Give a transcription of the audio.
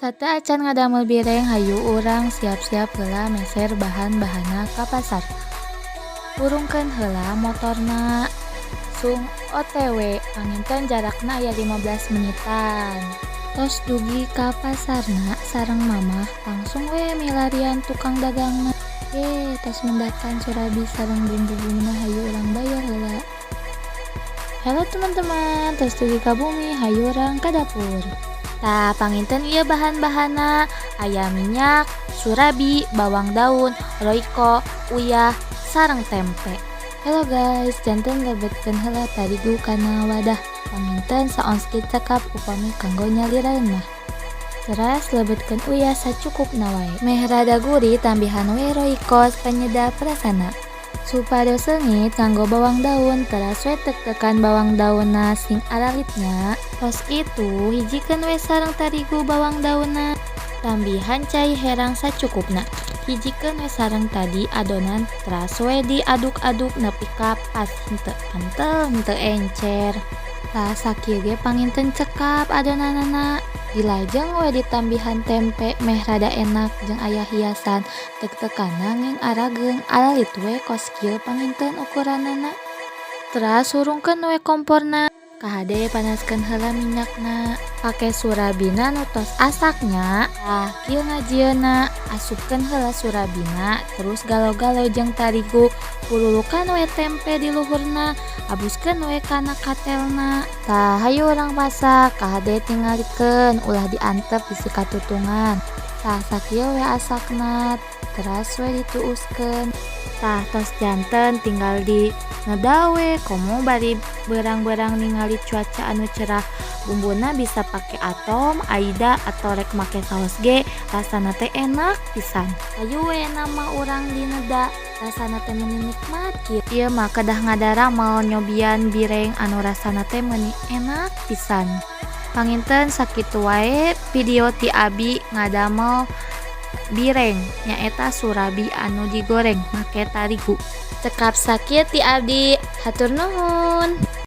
Sateuacan ngadamel bireng, hayu urang siap-siap heula meser bahan-bahanna ka pasar. Hurungkeun heula motorna sung OTW, panginten jarakna aya 15 menitan. Tos dugi ka pasarna sareng mamah, langsung we milarian tukang dagangna. Ye, tos mendakan surabi sareng bumbu-bumbuna, hayu urang bayar heula. Halo teman-teman, tos dugi ka bumi, hayu urang ka dapur. Tah, panginten ieu bahan-bahanna: aya minyak, surabi, bawang daun, Royco, uyah, sareng tempe. Halo guys, janten lebetkeun heula tarigu kana wadah. Panginten saons ge cekap upami kanggo nyaliraeun mah. Teras lebetkeun uyah sacukupna wae. Meh rada gurih, tambihan we Royco penyedap rasana. Supados seungit, nganggo bawang daun, teras we tek-tekan bawang daunna sing aralit nya. Tos kitu, hijikeun we sareng tarigu bawang daunna. Tambihan cai herang sacukupna. Hijikeun we sareng tadi adonan, teras we diaduk-aduk nepi ka pas, henteu kentel henteu encer. Tah, sakieu ge panginten cekap adonanana. Dilajeng we ditambihan tempe meh rada enak jeung aya hiasan. Tek-tekanna nging arageung, aralit we kos kieu panginten ukuranana. Teras hurungkeun we komporna. Kahade panaskeun heula minyakna. Pake surabina nu tos asak nya. Tah, kieu ngajieunna: asupkeun heula surabina, terus galo-galo jeung tarigu, pululukan we tempe di luhurna, abuskeun we kana katelna. Tah, hayu urang masak. Kahade tingalikeun, ulah diantep bisi katutungan. Tah, sakieu we asakna, teras we dituuskeun. Tah, tos janten, tinggal di neda we, komo bari beurang-beurang ningali cuaca anu cerah. Bumbuna bisa pake atom, aida, atau rek make saos ge rasana teh enak pisan. Hayu we nama urang dineda, rasana teh meuni nikmat kieu. Ieu mah kedah ngadaramel nyobian bireng anu rasana teh meuni enak pisan. Panginten sakitu wae video ti abi ngadamel bireng, nyaeta surabi anu digoreng make tarigu. Cekap sakieu ti abdi, hatur nuhun.